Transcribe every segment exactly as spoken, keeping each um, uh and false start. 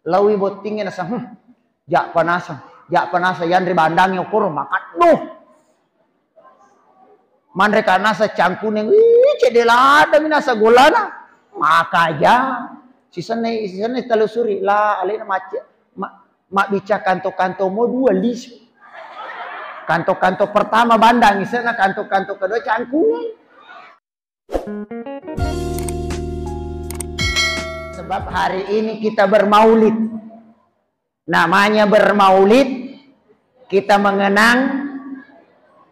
Laowi bottingnge naseng, hmm, ja'pa naseng, ja'pa naseng, yanre bandangnge okkoro makaddo. Manre ka naseng cangkuneng, wih, cedde ladang naseng golana. Makaja. Sisenna, sisenna telusuri, la, alena macce, ma-, mabbica kanto-kanto mo dua lisu. Kanto-kanto pertama bandang, isenna kanto-kanto kedua cangkuneng. Sebab hari ini kita bermaulid. Namanya bermaulid, kita mengenang,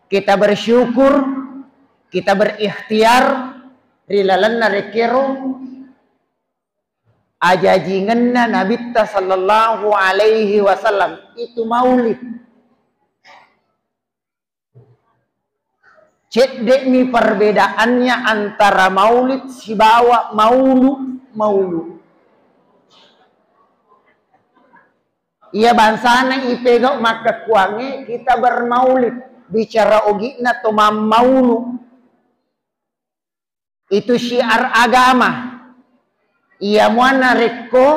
kita bersyukur, kita berikhtiar ri lalenna rekkero ajajingenna Nabitta sallallahu alaihi wasallam. Itu maulid. Cedde'mi perbedaannya antara maulid sibawa maulu, maulu. Iya bangsana ipegau makkekkuangnge kita bermaulid, bicara ogi'na to mammaulu. Itu syiar agama. Iya muanna rekko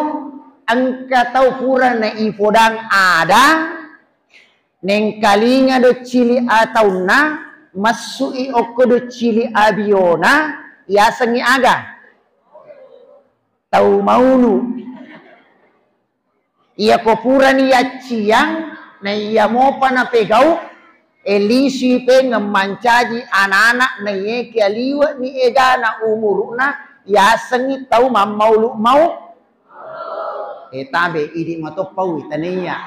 engka tau pura naipodang ada, nengkalinga doccili ataunna, massu'i okko doccili abiona, yasengngi aga? Tau maulu. Iyako purani yacciang, na iya mopa napegau, e, lisui pengeng mancaji anana, na iyakiya liwe'ni egana umuru'na, yasengngi tau mammaulu mau. E, tabe, idi matoppaui, tanaiya.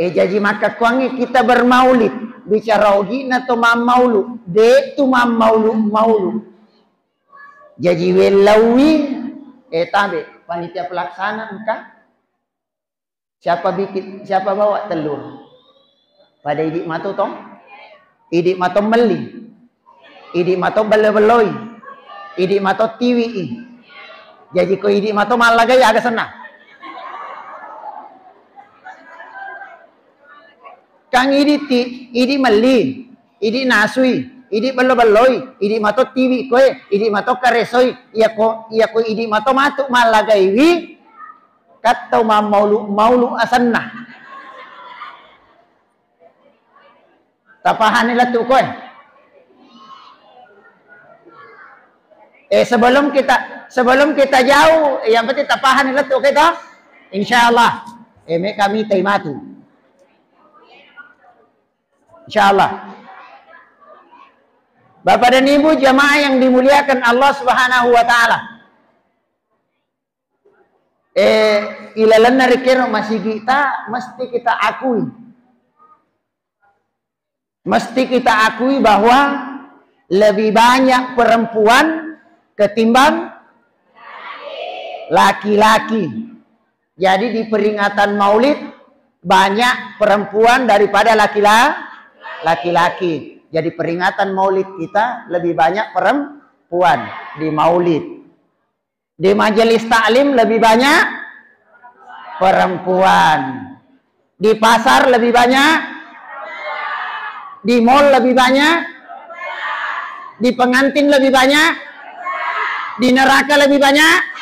E, jaji makkekkuangngi kita bermaulid, bicara ogi'na to mammaulu, de tu mammaulu-maulu. Jaji wellauwi, e, tabe, panitia pelaksana engka. Siapa bikin, siapa bawa telur? Pada idi mato tong? Idi mato melli. Idi mato bello-belloi. Idi mato tiwi i. Jaji ko idi mato mallagai aga senna? Kang idi ti, idi melli, idi nasui, idi bello-belloi, idi mato tiwi koe, idi mato karesoi, iyako, iyako idi mato matu mallagaiwi, kattau mammaulu-maulu asenna. Tapahani lettu koe. Eh, sebelum kita, sebelum kita jauh, yang penting tapahani lettu koe toh. Insya Allah. Eh, me kami taimatu. Insya Allah. Bapak dan Ibu jamaah yang dimuliakan Allah Subhanahu wa Ta'ala. Eh, ilalenna rekero masigita mesti kita akui. Mesti kita akui bahwa lebih banyak perempuan ketimbang laki-laki. Jadi di peringatan Maulid banyak perempuan daripada laki-la-, laki-laki. Jadi peringatan Maulid kita lebih banyak perempuan di Maulid. Di majelis taklim lebih banyak perempuan. Di pasar lebih banyak. Di mall lebih banyak. Di pengantin lebih banyak. Di neraka lebih banyak.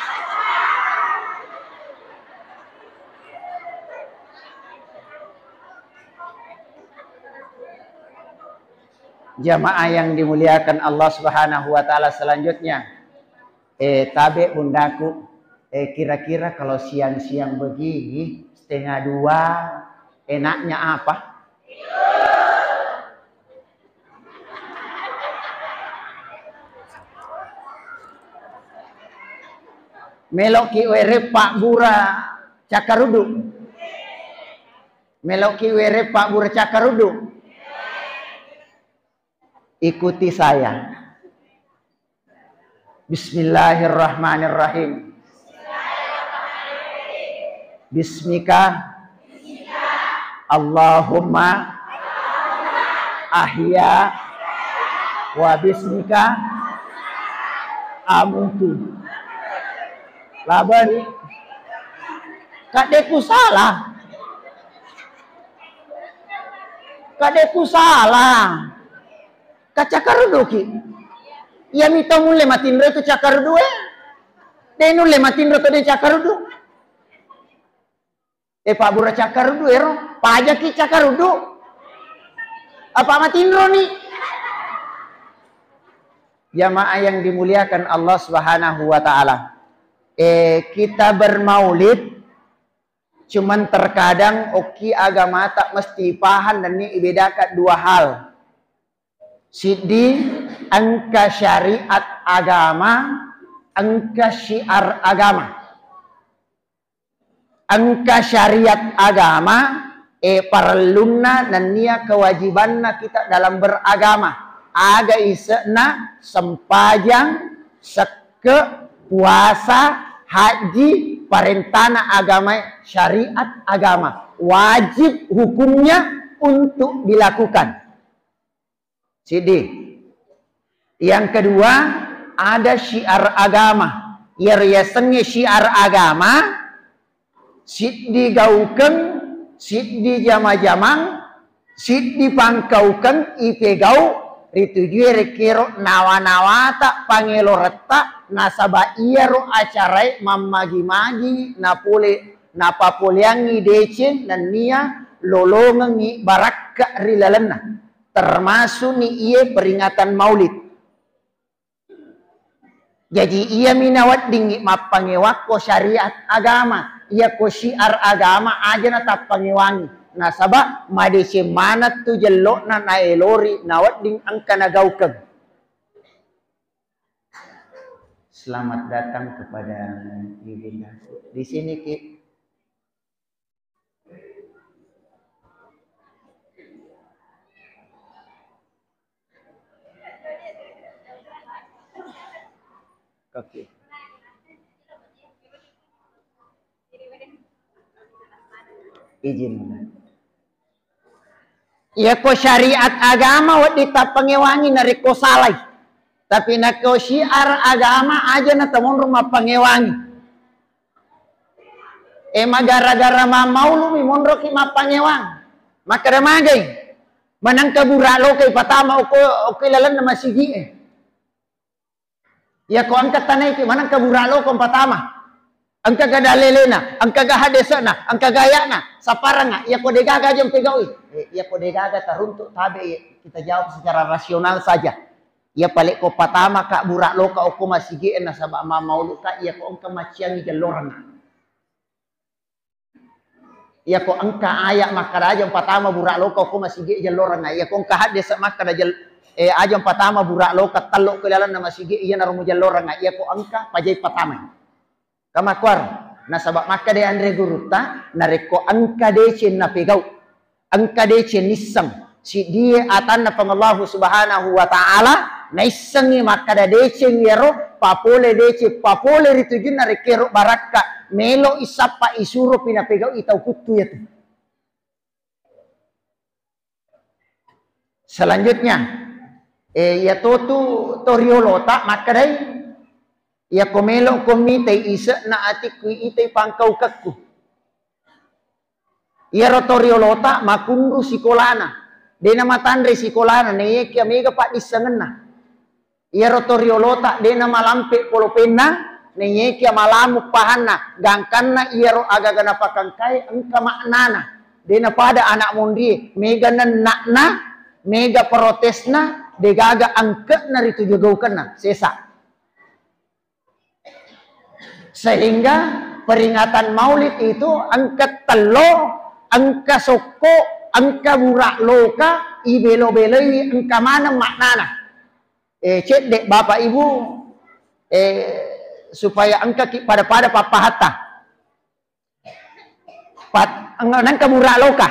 Jamaah yang dimuliakan Allah Subhanahu wa Ta'ala, selanjutnya, eh, tabe bundaku, eh, kira-kira kalau siang-siang begini, setengah dua, enaknya apa? Meloki were pabbura cakkaruddu. Meloki were pabbura cakkaruddu. Ikuti saya. Bismillahirrahmanirrahim. Bismika Allahumma ahya wa bismika amutu. Labari. Kadeku salah. Kadeku salah. Kacakkarudduki. Iyami tau mulle matinro itu cakkaruddu e. De' nulle matinro to de' cakkaruddu. E, pabbura cakkaruddu ero, pajaki cakkaruddu. Apa matinroni? Jamaah yang dimuliakan Allah Subhanahu wa Ta'ala. Eh, kita bermaulid, cuman terkadang okki agamata mesti paham dan ini ibedakan dua hal. Siddi, engka syariat agama, engka syiar agama. Engka syariat agama, eh, parellunna nennia kewajibanna kita dalam beragama. Aga ise'na sempajang, sekke, puasa, haji, parentana agama, syariat agama. Wajib hukumnya untuk dilakukan. Siddi. Yang kedua, ada syiar agama. Iyaro yasengnge syiar agama, siddi gaukeng, siddi jama-jamang, siddi pangkaukeng ipegau ritujue rekkero nawa-nawata pangeloretta, nasaba iyaro acarae mammagi-magi napole, napapoleangngi deceng nennia lolongengngi barakka ri lalenna. Termasukni iye peringatan Maulid. Jaji, iyami naweddingngi mappangewakko syariat agama, iyako syiar agama aja natappangewangi. Nasaba madeceng maneng tu jello'na naelori nawedding engka nagaukeng. Selamat datang kepada Ibunda. Di sini, Ki. Oke. Izin. Iyako syariat agama wedding tappangewangi narekko salai. Tapi nako syiar agama aja natamonro mappangewangi. E, magara-gara mammaulumi monroki mappangewang. Makkeda magai, manengka bura lokai patama okko, okko lalenna masigi'e. Iyako engka tanaiki, manengka bura loko patama. Engkaga dalelena, engkaga hadese'na, engkaga aya'na, sapparengnga, iyako degaga aja pegaui. E, iyako degaga taruntuk tabe, kita jawab secara rasional saja. Iya palekko patama ka bura loka okko masigi'e nasaba mammaulu ka, iyako engka macciangi jellorengnga. Iyako engka aya makkeda aja patama bura loka okko masigi'e jellorengnga. Iyako engka haddese makkeda jel-, eh, aja patama bura loka tello ko lalenna masigi'e iyanaro mujellorengnga. Iyako engka pajai patamai. Kamakkuaro, nasaba makkeda Anre Gurutta, narekko engka deceng napegau, engka deceng nisseng, siddie atanna Puang Allahu Subhanahu wa Ta'ala, naissengngi makkeda deceng iyaro, papole deceng, papole ri tujunna rekkero barakka, melo isappa isuropi napegau'i tau kuttu iyatu. Selanjutnya, eh, iyatotu toriolota makkedai, iyako melokko mitai ise'na atikku, itai pangkaukekku. Iyaro toriolota makunru sikolana, dena matanre sikolana, naiyakia mega paddissengenna. Iyaro toriolota de namalampe polopenna, naiyakia malamu pahanna, gangkanna iyaro agaga napakangkae engka maknana. De napada anak monrie, mega nennakna, mega protesna, degaga engkekna ritu jogaukenna, sesa. Sehingga peringatan Maulid itu engka tello, engka sokko, engka bura loka, ibelo-beloi engka maneng maknana. Eh, cedde Bapak Ibu, eh, supaya engkaki pada-pada pappahatta. Pat-, eng-, nengka bura loka.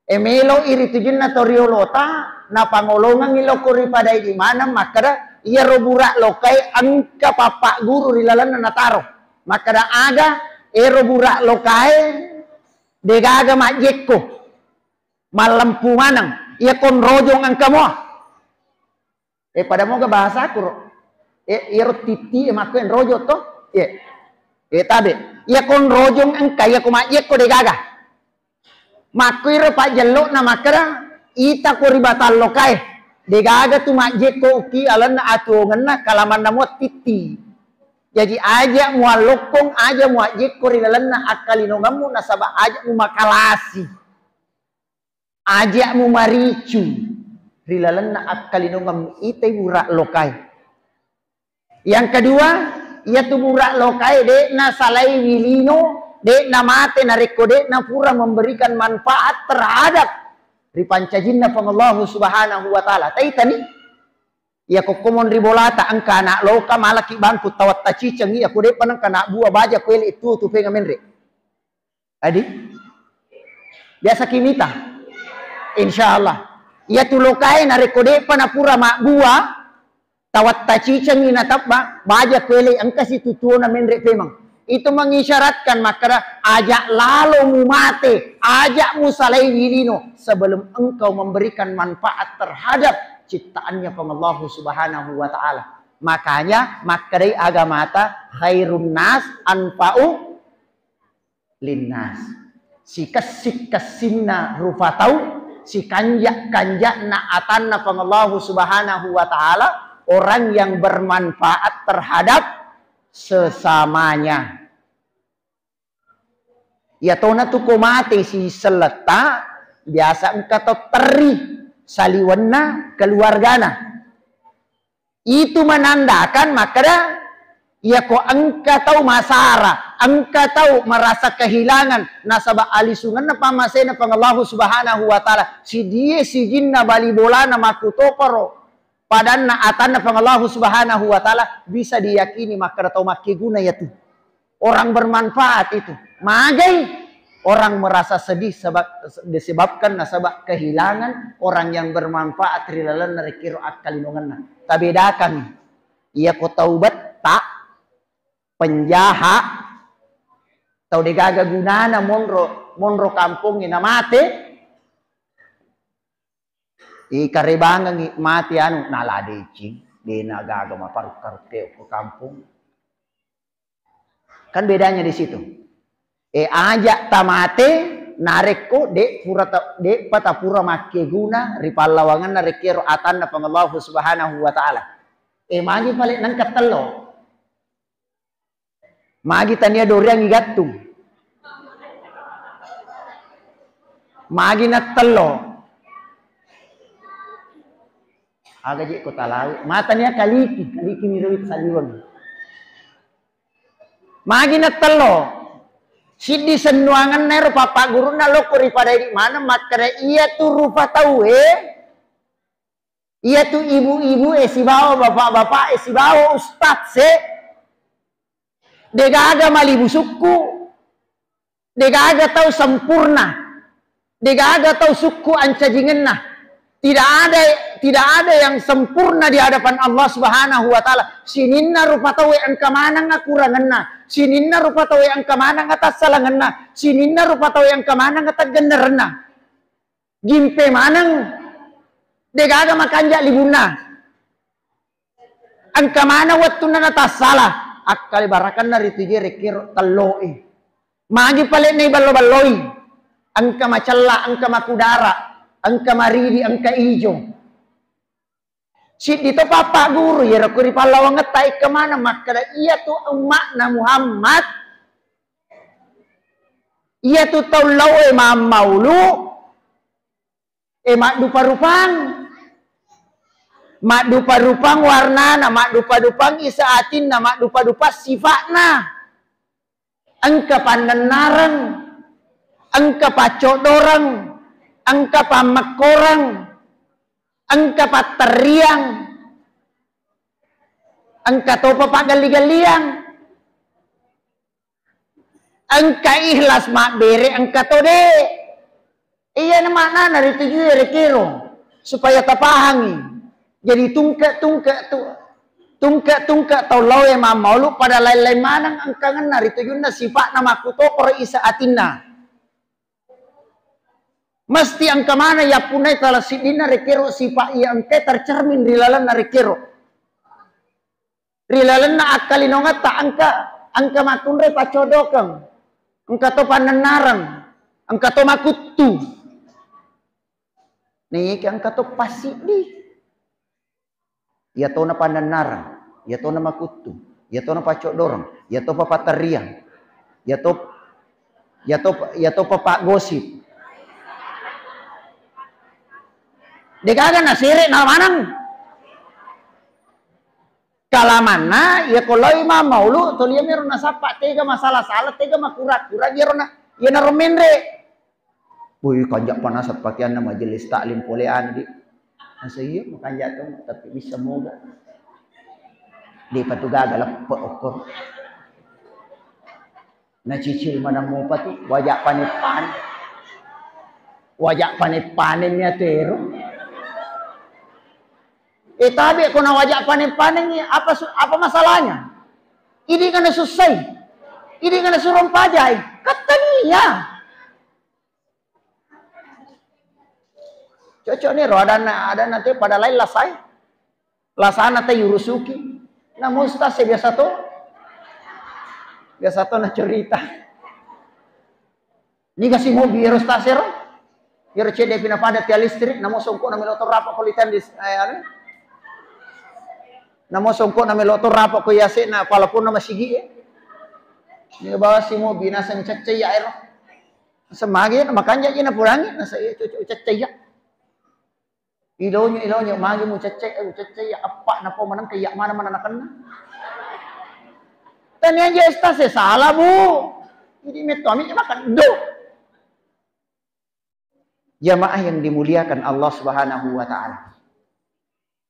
E, melo iri tujunna toriolota, napangolongengngi loko ri padaidi maneng makkeda, iyaro bura lokae engka pappagguru ri lalenna nataro. Makkeda aga, ero bura lokae degaga majjekko. Mallempu maneng, iya konrojong engka mua. Eh, pada moga bahasaku ro. Eh, iyaro titti e makko enrojo to. Iya. Eh, tabe. Iya konrojong engka, iya ko majjekko degaga. Makko iro pajjellokna makkeda, ita ko ri batallokae. Degaga tu majjekko uki alenna atuongenna kalamanna mua titti. Jaji aja muallokkong, aja muajjekko ri lalenna akkalinongemmu, nasaba aja mumakalasi, aja mumaricu ri lalenna akkalinongemmu. Itai bura lokae. Yang kedua, iyatu bura lokae de'na salai wilino, de'na mate narekko de'na pura memberikan manfaat terhadap ripancajinna Puang Allahu Subhanahu wa Ta'ala. Taitani? Iya kokko monri bolata, engka anak loka malaki bangku tawatta ciceng, iya ko de'pa nengka anak buah baja ko ele tu tu penga menre. Adi? Biasa kimita? Insya Allah. Iya tu lokae narekko de'pa napura mabbua, tawatta cicengi natebba, baja kuele engka situtuona menre pemeng. Itu mengisyaratkan makkeda aja lalo mumate, aja musalai wilino sebelum engkau memberikan manfaat terhadap ciptaannya Puang Allahu Subhanahu wa Ta'ala. Makanya makkedai agamata khairun nas anfa'u linnas. Sikessing-kessinna rupa tau, sikanja-kanja'na atanna Puang Allahu Subhanahu wa Ta'ala, orang yang bermanfaat terhadap sesamanya. Iya tona tu ko mate si selletta, biasa engka to terri saliwenna keluargana. Itu menandakan makkeda, iya ko engka tau masara, engka tau merasa kehilangan nasaba alisungenna pammasena Puang Allahu Subhanahu wa Ta'ala, sidie sijinna bali bolana makkutoparo padanna atanna Puang Allahu Subhanahu wa Ta'ala, bisa diyakini makkeda tau makkeguna iyatu. Orang bermanfaat itu. Magai orang merasa sedih sebab, disebabkan nasaba kehilangan orang yang bermanfaat ri lalenna rekkero akkalinongenna. Tabedakan iya ko tau betta, penjahat, tau degaga gunana monro, monro kampongnge namate, ikarebangengi mati anu, nala deceng, dena gaga maparukka-rukke ko kampong. Kan bedanya di situ. E, aja tamate narekko de pura ta, de patapura makkeguna ri pallawangenna rekkero atanna Puang Allahu Subhanahu wa Ta'ala. E, magi pale nengka tello. Magi tania doreang igattung. Magi nattello. Aga je ko talawi. Matania kaliki, kaliki miro saliweng. Magi nattello. Siddi sennuangenna ero papa gurunna lokko ri padaidi maneng makkeda iya tu rupa tauwe. Iyatu ibu-ibu e sibawa bapak-bapak e sibawa ustadz e, degaga malibu sukku, degaga tau sempurna, degaga tau sukku ancajingenna. Tidak ada, tidak ada yang sempurna di hadapan Allah Subhanahu wa Ta'ala. Sininna rupa tau e engka maneng akurangenna, sininna rupa tau e engka maneng atassalangenna, sininna rupa tau e engka maneng ateggennerenna. Gimpe maneng, degaga makanja libunna. Engka maneng wettunna natassala, akkale barakanna ritujue rekkero telloe. Magi pale naiballo-balloi, engka macella, engka makudara, engka maridi, engka ijo. Siddi to papa guru, iyaro ko ri pallawangetta ikka maneng makkeda, iyatu umma'na Muhammad, iyatu tau lao e mammaulu, e maddupa-rupang. Maddupa-dupang warnana, maddupa-dupang isa atinna, maddupa-dupang sifa'na. Engka pannennareng, engka paccodoreng, engka pammekkoreng, engka patterriang, engka topa paggelli-gelliang, engka ikhlas mabbere, engka to de. Iyana maknana ritujue rekero, supaya tapahangi. Jadi tungke-tungke tu, tungke-tungke tau lao e mammaulu pada lain-lain maneng engkangenna ritujunna sifa'na makkutoparo isa atinna. Mesti engka maneng yappunnai tala siddinna rekero sifa iya engkae tercermin ri lalenna rekero. Ri lalenna akkalinongetta engka, engka makkunrai paccodokeng, engka to pannennareng, engka to makuttu. Naiki engka to passiddi. Iya tona pannennareng, iya tona makuttu. Iya to na paccoddoreng, iya to papaterriang, iya to, iya to, iya to papa gosip. Degaga nasere na maneng. Kalamanna iya ko loi mammaulu toliami ro nasappa tega masala-sala, tega makura-kura iyaro na, iyanaro menre. Woi, kanja panasat pakeanna majelis taklim pole anu di. Nasa iya makanja to, tapi bisa moga. Depa tu gaga leppe okko. Nacicil maneng mopa tu, waja panen-panen. Waja panen-panen ni atero. Eh, tabe ko na waja panen-panen ni, apa su-, apa masalahnya? Idi kana sussai. Idi kana surong pajai. Kattania. Cocok ni ro adanna, adanna te pada lain lasai. Lasana te yurusuki. Namo ustaz e biasa to. Biasa to na cerita. Niga si mobi ero ustaz ero. Ero cedde pina pada tia listrik, namo songko na melo to rapa ko litan di, eh, anu. Namo songko na melo to rapa ko yase na palapunna masigi e. Niga bawa si mobi naseng cecce ya ero. Semage makanja je na purangi, nasa iya cocok cecce ya. Ilonyo, ilonyo, magi mucecce, eh, mucecce ya, eppa na po maneng ke ya mana mana nakenna. Tania je esta se salah, Bu. Jadi metto ami makan do. Jamaah yang dimuliakan Allah Subhanahu wa Ta'ala.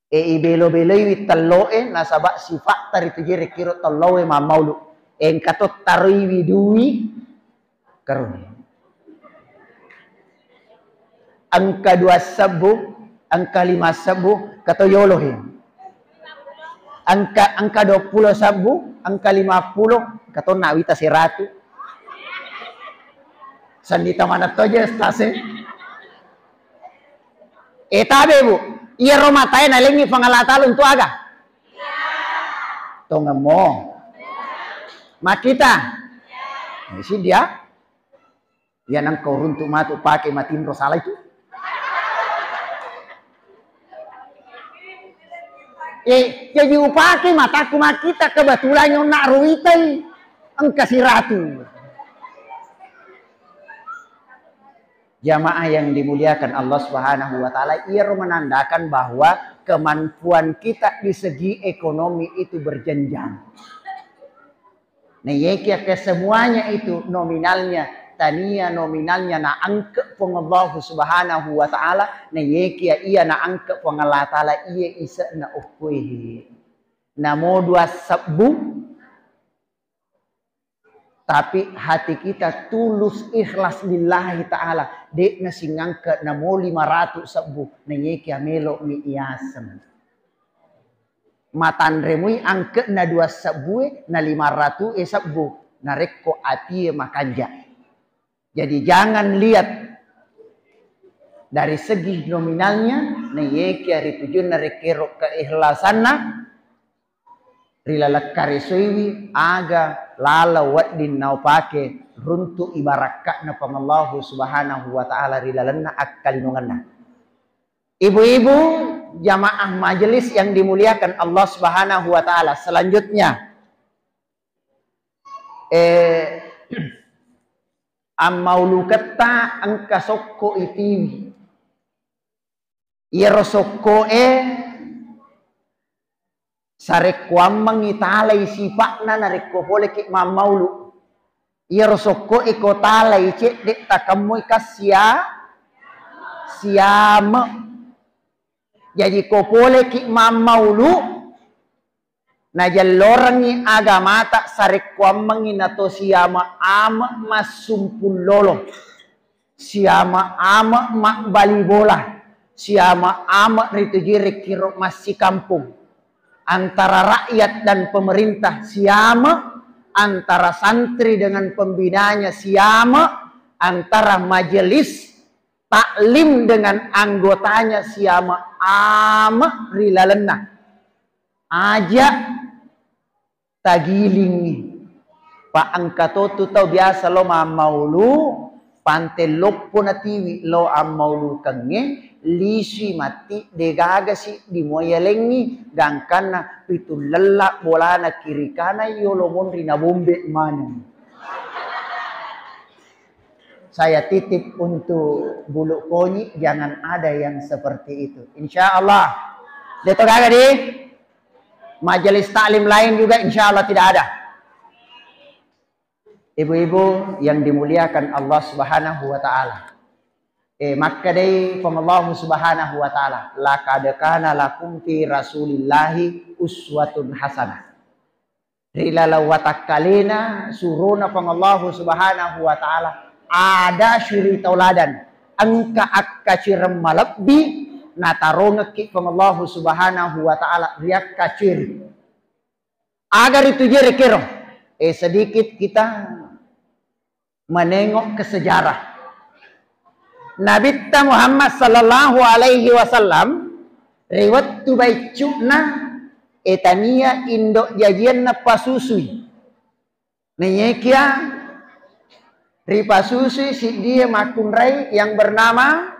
E, ibelo-beloiwi telloe nasaba sifatta ritu je rekkiro telloe mammaulu. Engka to taroiwi dui karuni. Engka dua sebbu, engka lima sebbu, kato yolohe. Engka, engka dua puluh sebbu, engka lima puluh, kato nawita seratu. Sandita mana toje stase. E tabe, Bu. Iyaro matae nalengngi Puang Allah Ta'ala untuk aga? Tongemmo. Makkita. Isi dia. Iya nengka uruntu matu pake matinro salah itu. Eh, jadi upake mataku makkita kebetulan nyonna ruitai engka siratu. Jamaah yang dimuliakan Allah Subhanahu wa Ta'ala, iyaro menandakan bahwa kemampuan kita di segi ekonomi itu berjenjang. Nayekia kesemuanya itu nominalnya, tania nominalnya naangke Puang Allah Subhanahu wa Ta'ala, nayekia iya naangke Puang Allah Ta'ala, iya ise'na okkoe. Namo dua sebbu, tapi hati kita tulus ikhlas lillahi ta'ala, de'na singangke namo lima ratu sebbu, nayekia melo'mi iaseng. Matanremui angke'na dua sebbue na lima ratu e sebbu, narekko atie makanja. Jadi jangan lihat dari segi nominalnya, nayekia ritujunna rekkero keikhlasanna, rilaleng karesoiwi aga laleng wedding naupake runtu ibarakka'na Puang Allahu Subhanahu wa Ta'ala ri lalenna akkalinongenna. Ibu-ibu, jamaah majelis yang dimuliakan Allah Subhanahu wa Ta'ala, selanjutnya, eh, ammauluketta engka sokko itiwi. Iyaro sokkoe sarekkuammengngi talai sipa'na narekko poleki mammaulu. Iyaro sokkoe ko talai cedde takemmui kassia siame. Jaji ko poleki mammaulu, najellorengngi agamata sarekkuammengngi nato siame-ame massumpung lolo, siame-ame mabbali bola, siame-ame ritujui rekkiro massikampung, antara rakyat dan pemerintah siame, antara santri dengan pembinanya siame, antara majelis taklim dengan anggotanya siame-ame ri lalenna. Aja tagilingngi. Pa engka to tu tau biasa lo mammaulu, Pante loppo natiwi lao ammaulukengnge, lisui matti, degaga siddi mua yalengngi, gangkanna pitu lella bolana kiri kanan yolo monri nabombe maneng. Saya titip untuk bulu konyi, jangan ada yang seperti itu. Insya Allah. Deto gaga di majelis taklim lain juga insya Allah tidak ada. Ibu-ibu yang dimuliakan Allah Subhanahu wa Ta'ala. Eh, makkedai Puang Allah Subhanahu wa Ta'ala, "Laqad kana lakum fi Rasulillahi uswatun hasanah." Ri laleng watakkalena surona Puang Allah Subhanahu wa Ta'ala ada suri tauladan. Engka akkacireng malebbi natarongekki Puang Allah Subhanahu wa Ta'ala ri akkaciri. Aga ritu jere kero? Eh, sedikit kita menengok ke sejarah. Nabitta Muhammad sallallahu alaihi wasallam ri wettu baiccu'na, eh, tania indo jajianna pasusui. Naiekia ripasusui siddie makkunrai yang bernama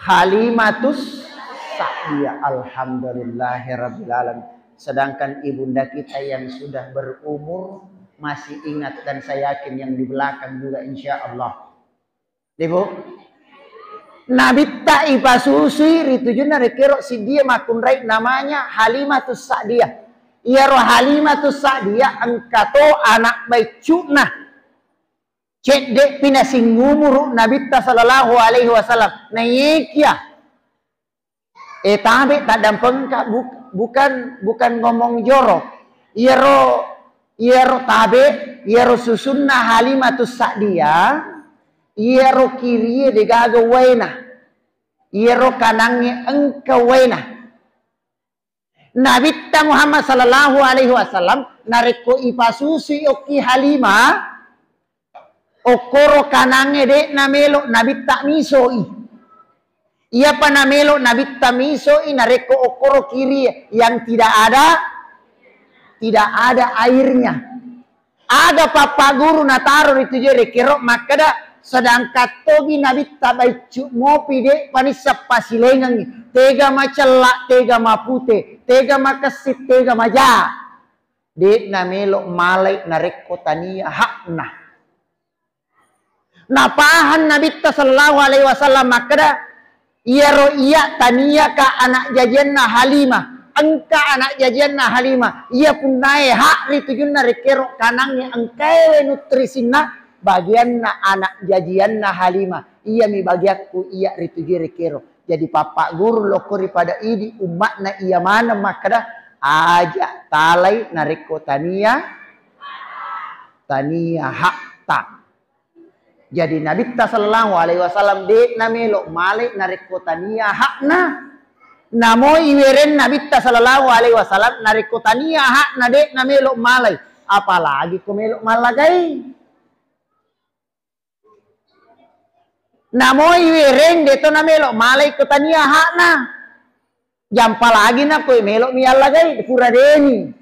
Halimatus Sa'diyah. Alhamdulillahirabbil alamin. Sedangkan ibunda kita yang sudah berumur masih ingat dan saya yakin yang di belakang juga insya Allah. Ibu, Nabitta ipasusui ri tujunna rekero siddie makkunrai namanya Halimatus Sa'diyah. Iyaro Halimatus Sa'diyah engka to anak baiccu'na. Cedde'pi nasingumuru Nabitta sallallahu alaihi wasallam. Naiekia, eh, tabe taddampengka, buk-, bukan, bukan ngomong jorok. Iyaro, iyaro tabe, iyaro susunna Halimatus Sa'diyah, iyaro kirie degaga waena. Iyaro kanangnge engka waena. Nabitta Muhammad sallallahu alaihi wasallam narekko ipasusui okki Halimah, okkoro kanangnge de'na melo Nabitta misoi. Iyapa namelo Nabitta misoi narekko okkoro kirie yang tidak ada, tidak ada airnya. Aga pappaguru nataro ri tujue rekero makkeda, sedangkan togi Nabitta baiccu mopi de' panissa pasilengengngi, tega macella, tega mapute, tega makessi, tega maja. De' namelo malai narekko tania hakna. Napahang Nabitta sallallahu alaihi wasallam makkeda, iyaro iya taniaka anak jajianna Halimah, engka anak jajianna Halimah, iya punnae hak ri tujunna rekkero kanangnge engkae wae nutrisinna, bagianna anak jajianna Halimah, iyami bagiakku iya ri tujue rekkero. Jadi pappagguru lokko ri pada idi ummatna iya maneng makkeda, aja talai narekko tania, tania hakta. Jadi Nabitta sallallahu alaihi wasallam de' namelo malai narekko tania hakna. Namo iwereng Nabitta sallallahu alaihi wasallam narekko tania hakna de' namelo malai, apalagi ko melo mallagai. Namo iwereng de' to namelo malai ko tania hakna. Jampa lagi na koe melo mi allagai, pura deni.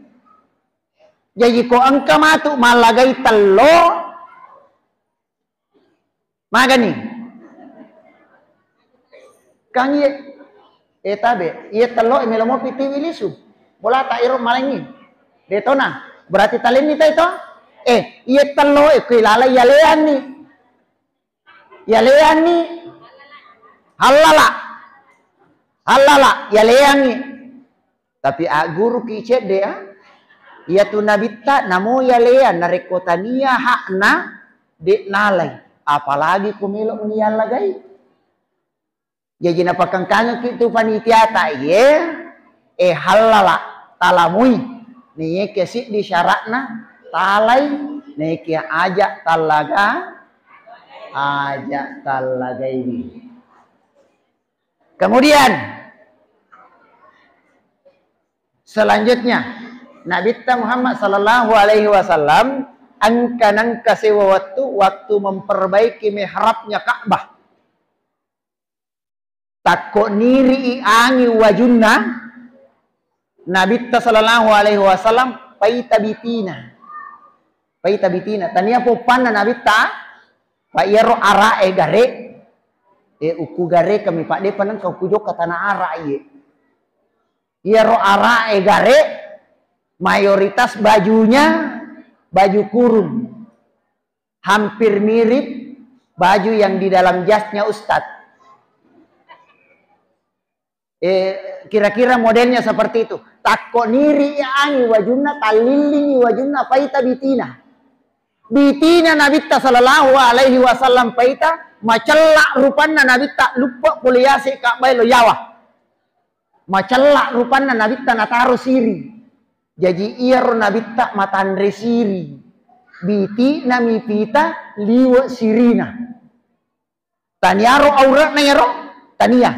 Jaji ko engka matu mallagai tello, magani. Kang iye, eh, tabe, iye tello e melo mopi tiwi lisu. Bolata ero malengi. De' tona, berarti talenni tai to? Eh, iye tello e kui lalai yaleanni. Yaleanni hallala. Hallala, yaleanni. Tapi agguruki cedde, ya. Iyatu Nabitta namo yaleang narekko tania hakna de' nalai. Apalagi ko melo ni yallagai. Jaji napakengkangekki tu panitiata, iye, eh, hallala, talamui. Naiyakia siddi syaratna, talai, naiyakia aja tallaga, aja tallagaiwi. Kemudian, selanjutnya, Nabitta Muhammad sallallahu alaihi wasallam engka nengka sewa waktu, waktu memperbaiki mihrabnya Ka'bah. Takko niri'i angi wajunna, Nabitta sallallahu alaihi wasallam paita bitina. Paita bitina, tania poppanna Nabitta, pa iyaro ara'e gare, e, ukku gare kami, pa depa nengka ukku jokka tana ara iye. Iyaro ara'e gare, mayoritas bajunya baju kurung. Hampir mirip baju yang di dalam jasnya Ustadz. Eh, kira-kira modelnya seperti itu. Takko niri angi wajunna, tallillingi wajunna, paita bitina. Bitina Nabitta sallallahu alaihi wasallam paita, macella rupanna Nabitta, luppa pole yase ka bae lo yawa. Macella rupanna Nabitta nataro siri. Jaji iyaro Nabitta matanre siri. Biti nami pita liwe sirina. Taniaro auratna iyaro? Tania.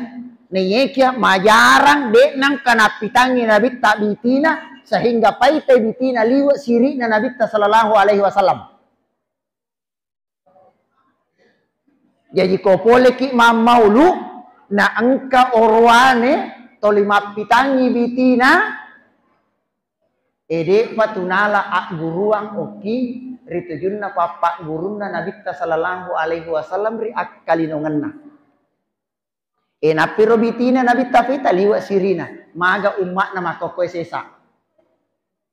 Naiekia majarang de nangka nappitangi Nabitta bitina, sehingga paita bitina liwe sirina Nabitta sallallahu alaihi wasallam. Jaji ko poleki mammaulu, na engka oroane toli mappitangi bitina, e de'pa tunala agguruang okki ri tujunna pappaggurunna Nabitta sallallahu alaihi wasallam ri akkalinongenna. E nappiro bitina Nabitta fita liwe sirina, maga umma'na makkokkoe sesa.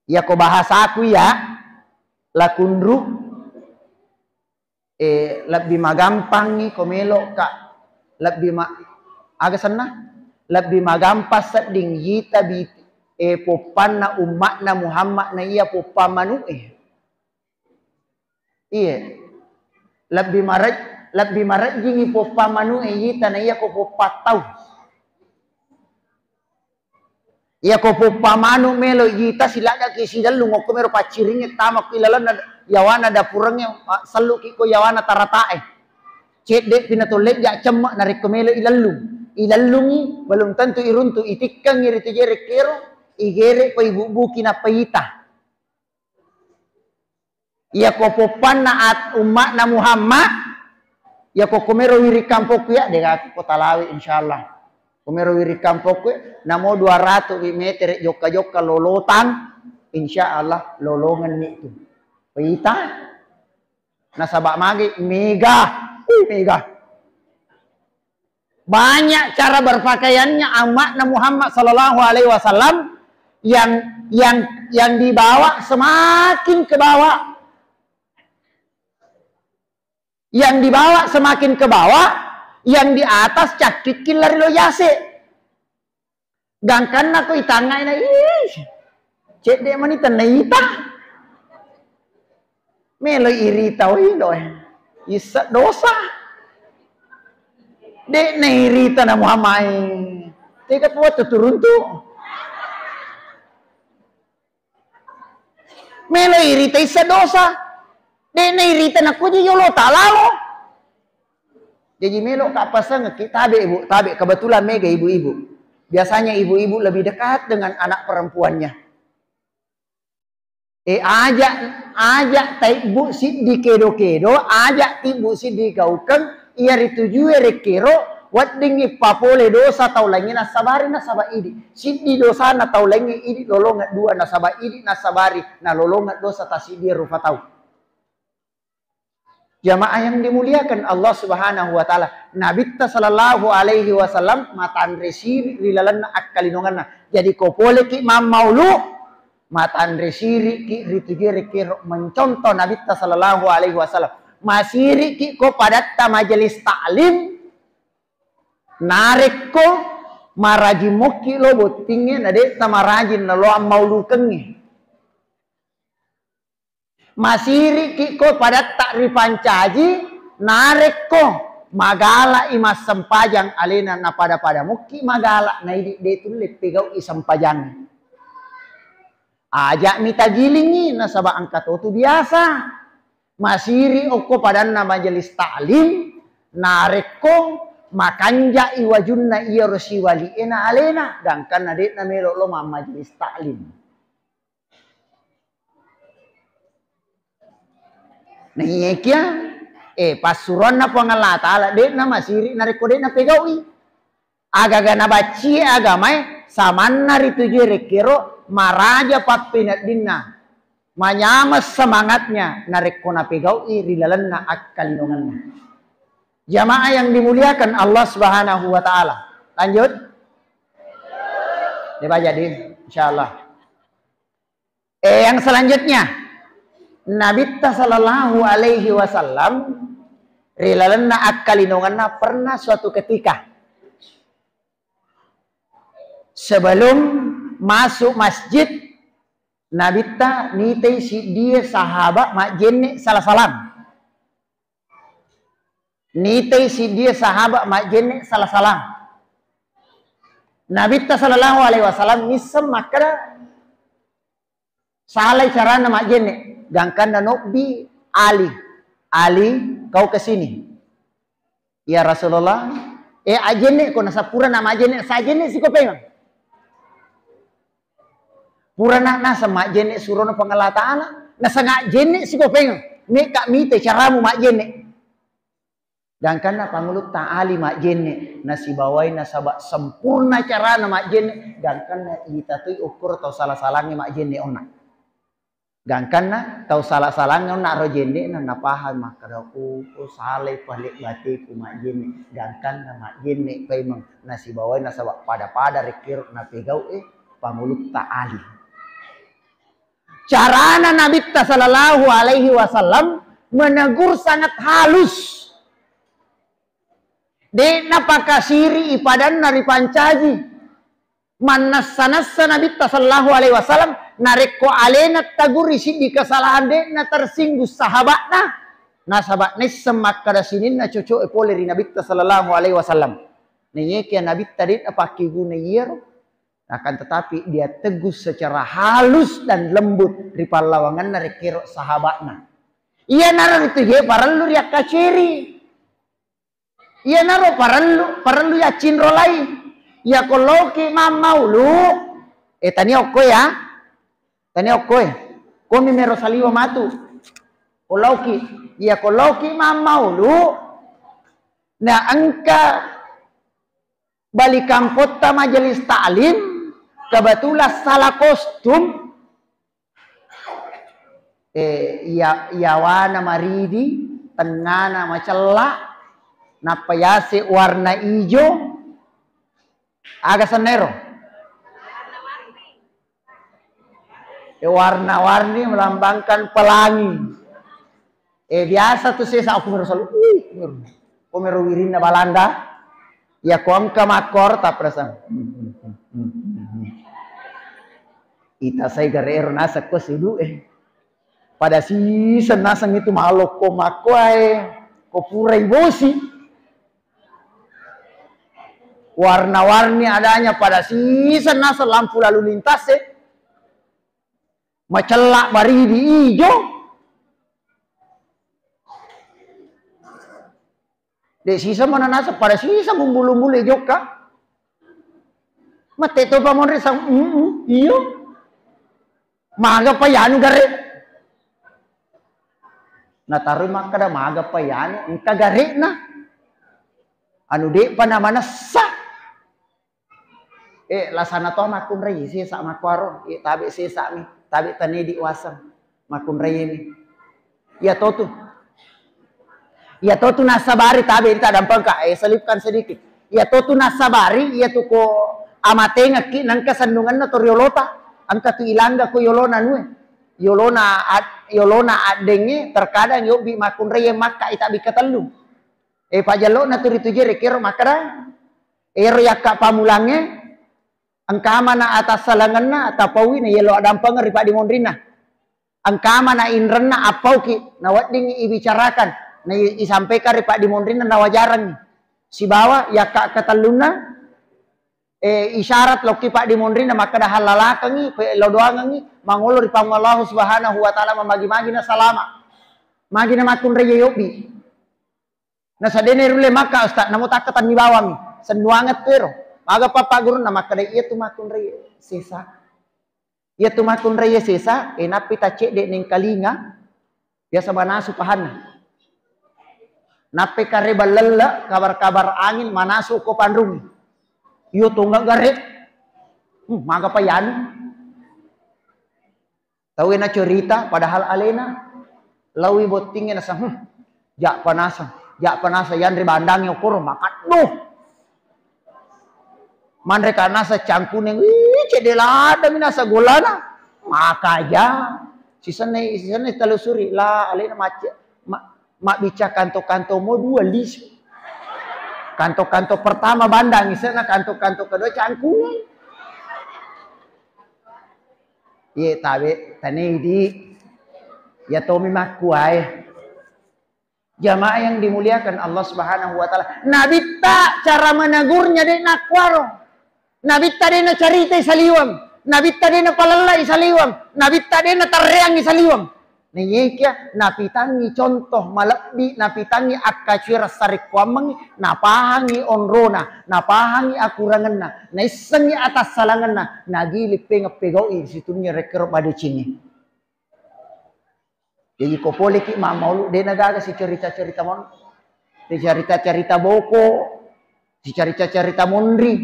Iyako bahasaku iya, lakunru, eh, lebbi magampangngi ko melo'ka, lebbi ma-, aga senna? Lebbi magampang sedding yita bi-, eh, poppanna umma'na Muhammad na iya poppang manu'e. Iye. Lebbi marej-, lebbi marejjingi poppang manu'e yita na iya ko poppang tau. Iyako poppa manu melo yita siladdaki sidellung okko mero pacciringnge tama ku ilalenna yawana dapurengnge, a, selluki ko yawana taratae. Cedde pi natolleja cemme narekko melo ilellung. Ilellungi belum tentu iruntu, itikkengi ritu jere kero, igere ko ibubbuki nappa yita. Iyako poppanna at-, umma'na Muhammad, iyako komero wiring kampokku ya, dega ko talawi insyaallah. Komero wiring kampokku ya, namo dua ratus meter jokka-jokka lolotang, insyaallah lolongenni tu. Pita, nasaba magi mega, uh, mega. Banyak cara berpakaiannya umma'na Muhammad sallallahu alaihi wasallam yang, yang, yang dibawa semakin ke bawah. Yang dibawa semakin ke bawah, yang di atas cakkikki lari lo yase. Gangkanna ko itangngai na, ih, cedde mani tenna ita. Melo irita, oi, doe. Issa dosa. De'na irita na Muhammad. Tega puatu turun tu. Melo irita issa dosa. De'na irita nakkuji yolo talalo. Jaji melo ka pasangekki tabe, Bu, tabe, kebetulan mega ibu-ibu. Biasanya ibu-ibu lebih dekat dengan anak perempuannya. Eh, aja, aja taibbu siddi kedo-kedo, aja tibbu siddi gaukeng, iya ritujue rekkero, weddingngi papole dosa tau laingnge nassabari nasaba idi. Siddi dosana tau laingnge idi lolongeng dua nasaba idi nassabari nalolongeng dosa tasiddi rufa tau. Jamaah yang dimuliakan Allah Subhanahu wa Ta'ala, Nabitta sallallahu alaihi wasallam matanre siri ri lalenna akkalinongenna. Jadi, ko poleki mammaulu, matanre siriki ritujue rekkero mencontoh Nabitta sallallahu alaihi wasallam. Masiriki ko padatta majelis taklim, narekko marajing mokki lo bottingnge, na de'ta marajing nalo ammaulukengnge. Masiriki ko padatta ripancaji, narekko magalai massempajang alena napada-pada mukki magala, naidi de tulle pegau'i sempajangnge. Aja mitagilingi nasaba engka totu biasa. Masiri okko padanna majelis taklim, narekko makanjai wajunna iyaro siwali'e na alena, gangkanna de'na melo lo mammajelis taklim. Naiyakia, eh, passuroanna Puang Allah Ta'ala, de'na masiri narekko de'na pegau'i. Agaga nabaccie agamae, samanna ritujue rekkero, maraja pappeneddinna. Manyameng semangatnya narekko napegau'i ri lalenna akkalinongenna. Jamaah yang dimuliakan Allah Subhanahu wa Ta'ala. Lanjut. Dibaca di, insyaallah. Eh, yang selanjutnya, Nabitta sallallahu alaihi wasallam ri lalenna akkalinongenna pernah suatu ketika sebelum masuk masjid, Nabitta nitai siddie sahaba majjenne sala-salang. Nitai siddie sahaba majjenne sala-salang. Nabitta sallallahu alaihi wasallam nisseng makkeda, salai carana majjenne, gangkanna nobbi Ali. Ali, kau ke sini. Ya Rasulullah, eh, ajjenne ko, nasappura na majjenne, sajjenne siko pemeng. Purana naseng majjenne surona Puang Allah Ta'ala, naseng ajjenne siko pemeng. Mekka mite caramu majjenne. Gangkanna pangulutta Ali majjenne, nasibawai nasaba sempurna carana majjenne, gangkanna ita toi ukkuro tau sala-salangnge majjenne onna. Gangkanna tau sala-salangnge onna ro jenne'na, napahang makkeda, "Oh, oh, salai pale bateku majjenne." Gangkanna majjenne paimeng, nasibawai nasaba pada-pada rekkero napegau e pangulutta Ali. Carana Nabitta sallallahu alaihi wasallam menegur sangat halus. De'na pakasiri i padanna ripancaji. Mannessa-nessa Nabitta sallallahu alaihi wasallam, narekko alena taguri siddi kesalahan, de'na tersinggung sahabatna. Nasaba nisseng makkeda sininna coco'e pole ri Nabitta sallallahu alaihi wasallam. Naiyakia Nabitta de'na pakkeguna iyaro, akan tetapi dia tegur secara halus dan lembut ri pallawangenna rekkero sahabatna. Iyanaro ritu je parellu riakkaceri. Iyanaro parellu, parellu yaccinrolai. Iyako loki mammaulu, eh, tania okko ya. Tania okko e. Komi mero saliwa matu. Ko loki, iyako loki mammaulu, na engka bali kampotta majelis taklim, kebetulan salah kostum, eh, iya-, iyawana maridi, tengngana macella, nappa yase warna ijo, aga sennero? Eh, warna-warni melambangkan pelangi. Eh, biasa tu sesa aku mero selalu, uh, mero. Ko mero wirinna Balanda, ya ko engka makkor taprasang. Ita sai gare ero naseng ko sudu eh. Pada siseng naseng itu malokko makkoae, ko purai bosi. Warna-warni adanya, pada siseng naseng lampu lalu lintas e. Macella maridi ijo. De sisa mana naseng, pada sisa mumbulu-mbulu jokka. Mate to pamonri sang, mm, iyo. Maga pa yanu gare. Nataroi makkeda maga pa yanu, engka gare'na. Anu de'pa namanessa. Eh, lasana to makkunrai sesa makkuaro, eh, tabe sesa mi, tabe tanedi waseng makkunrai mi. Iya totu. Iya totu nasabari tabe, ita dampengka, eh, selipkan sedikit. Iya totu nasabari, iya tu ko amatengekki nengka sennungenna to riolota, engka tu ilangga ko yolona nue. Yolona ad-, yolona addengnge terkadang yobbi makkunrai makka ita bikka tellu. Eh, pajallona tu ritujue rekero makkeda, ero yakka pamulangnge, engkamana atassalangenna, tapaui na yelo adampengeng ri paddimonrinna. Engkamana inrenna, appauki, naweddingngi ibicarakan, na i-, isampaikan ri paddimonrinna, nawajarengngi. Sibawa yakka ketellunna, eh, isyarat lokki paddimonrinna makkeda hallalakengngi, pe-, lo doangengngi, mangolo ri Puang Allahu Subhanahu wa Ta'ala, mamagi-magi na salama. Magi na makkunrai yobbi. Nasadene rulle makka, Ustaz, namo takkatanni bawang. Sennuangeng tu ero. Maga papa gurunna makkeda, iya tu makkunrai sesa. Iya tu makkunrai sesa, eh, nappi taccedde nengkalinga, biasa manasu pahanna. Nappe kare ballelle, kabar-kabar angin, manasu ko panrung. Iyo tonga gare. Hmm, maga pa yanu. Tauwe nacerita, padahal alena lawi bottingnge nasa, hmm, ja panasa, ja panasa, yanre bandangnge okoro, makaddo. Manre ka nasa cangkuneng, wih, cedde ladang nasa golana. Makaja. Sisenna, sisenna telusuri, la alena macce, ma-, mabbica kanto-kanto mo dua lisu. Kanto-kanto pertama bandang, isenna kanto-kanto kedua cangkuneng. Iye tabe tanei di. Ya tomi makkuae. Jamaah yang dimuliakan Allah Subhanahu wa Ta'ala. Nabitta cara menegurnya de' nakkuaro. Nabitta de' nacaritai saliweng. Nabitta de' napalellai saliweng. Nabitta de' natarreangi saliweng. Naiyakia napitangi contoh malebbi, napitangi akkacuereng sarekkuammengngi, napahangi onrona, napahangi akurangenna, naissengngi atassalangenna, nagili pengeng pegau'i siturunya rekkero madecengnge. Jadi ko poleki mammaulu, de' nagaga sicerita-cerita mon-, sicerita-cerita boko, sicerita-cerita monri.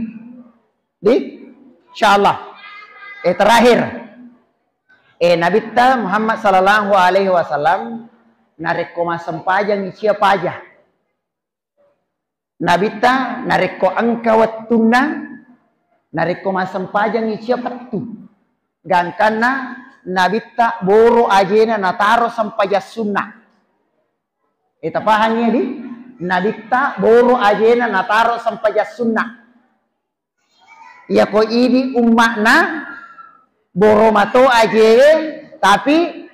Di? Insyaallah. Eh, terakhir. Eh, Nabitta Muhammad sallallahu alaihi wasallam narekko massempajang cia paja. Nabitta narekko engka wettunna, narekko massempajangngi cia pettu. Gangkanna Nabitta boro ajena nataro sempajang sunna. Eh, tapahangngi di? Nabitta boro ajena nataro sempajang sunna. Iyako idi umma'na boro mato ajewe, tapi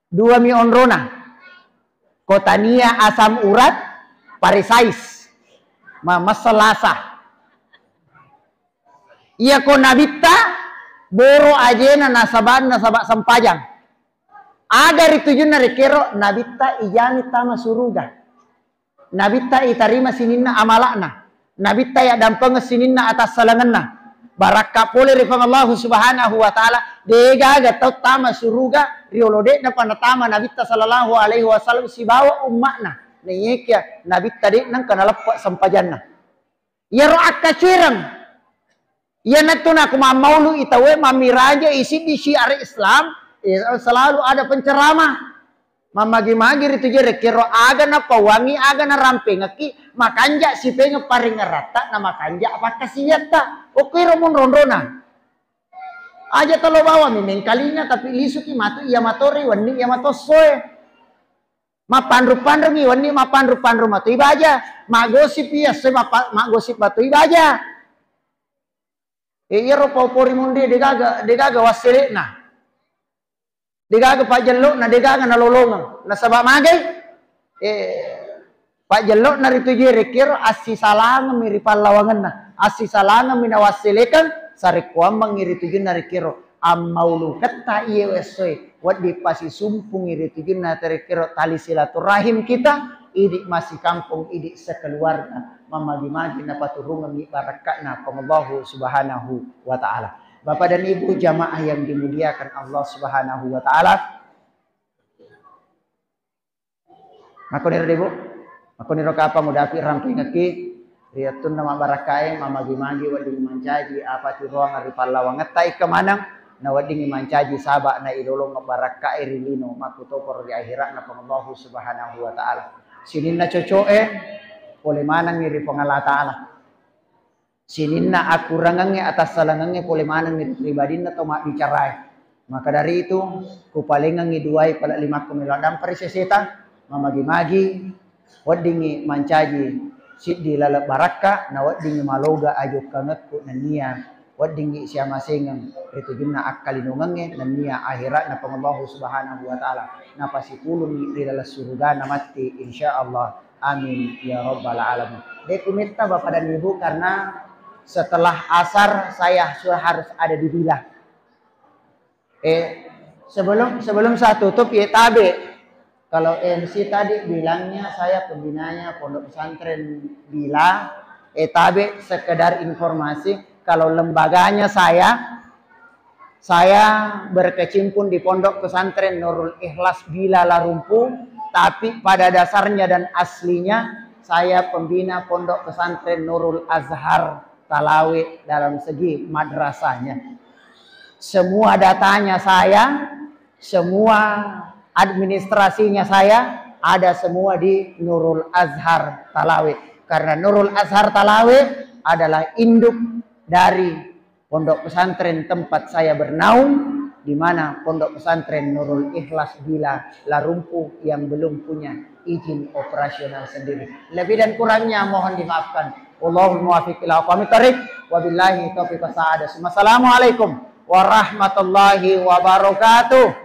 dua mi onrona. Ko tania asam urat, parisais. Ma-, maselasa. Iyako Nabitta boro ajena nasaba, nasaba sempajang. Aga ritujunna rekero Nabitta ijani tama suruga. Nabitta itarima sininna amala'na. Nabitta yaddampengeng sininna atassalangenna. Barakka pole ri Puang Allahu Subhanahu wa Ta'ala, degaga tau tama suruga riolo de'napa natama Nabitta sallallahu alaihi wasallam sibawa umma'na. Naiyakia Nabitta de'na engka naleppe sempajanna. Iyaro akkacuereng. Iyanatu nako mammaulu i tauwe, mammiraja i siddi syiar Islam, eh, selalu ada penceramah. Mammagi-magi ritu je rekkero aga napawangi, aga narampengekki, makanja sipengeng paringeratta, na makanja pakkasiwiatta. Okkoiro monro-onrona. Aja talo bawami mengkalinga, tapi lisuki matu iya matori wenni iya matossoe. Mappanru-panrungngi wenni, mappanru-panru matoi baja. Maggosip iya, se mappa-, maggosip matoi baja. E, iyaro pau-pau ri munri degaga, degaga wassele'na. Degaga pajjello'na, degaga nalolongeng. Nasaba magai? E, pajjello'na ritu je rekkero assisalangemmi ri pallawangenna. Assisalangemmi nawasselekeng, sarekkoammengngi ritujunna rekkero. Ammauluketta iye essoe, wedding pasisumpungngi ritujunna terekkero tali silaturahim kita, idi massikampong, idi sekeluarga, mammagi-magi napaturungengngi barakka'na Puang Allahu Subhanahu wa Ta'ala. Bapak dan Ibu jamaah yang dimuliakan Allah Subhanahu wa Ta'ala, Makkoniro de, Bu? Makkoniro kapang udapi rampengekki ri wettunna mabbarakkae, mammagi-magi wedding mancaji apa tiroang ri pallawangetta ikka maneng, na weddingngi mancaji saba na ilolong barakkae ri lino makkutoparo ri akhira'na Puang Allahu Subhanahu wa Ta'ala. Sininna coco'e pole manengngi ri Puang Allah Ta'ala. Sininna akurangengnge, atassalangengnge pole maneng ri pribadinna to mabbicarae. Maka dari itu, kupalengengngi duai pale limakku melo addampari seseta, mamagi-magi, weddingngi mancaji siddi laleng barakka, na weddingngi maloga ajokkangekku nennia weddingngi siamasengeng ri tujunna akkalinongengnge nennia ahera'na Puang Allahu Subhanahu wa Ta'ala, napasipulungngi ri laleng surugana matti, insya Allah. Amin ya rabbal alamin. De kumetta Bapak dan Ibu, karena setelah asar saya sudah harus ada di villa. Eh, sebelum, sebelum saya tutup, ya tabe. Kalau M C tadi bilangnya saya pembinanya Pondok Pesantren Bila, eh tabe, sekedar informasi, kalau lembaganya saya, saya berkecimpung di Pondok Pesantren Nurul Ikhlas Bila Larumpu, tapi pada dasarnya dan aslinya saya pembina Pondok Pesantren Nurul Azhar Talawe dalam segi madrasahnya. Semua datanya saya, Semua administrasinya saya ada semua di Nurul Azhar Talawe. Karena Nurul Azhar Talawe adalah induk dari pondok pesantren tempat saya bernaung, di mana Pondok Pesantren Nurul Ikhlas Bila Larumpu yang belum punya izin operasional sendiri. Lebih dan kurangnya mohon dimaafkan. Wallahul muwaffiq ila aqwamit thariq. Wabillahi taufiq was sa'adah. Assalamualaikum warahmatullahi wabarakatuh.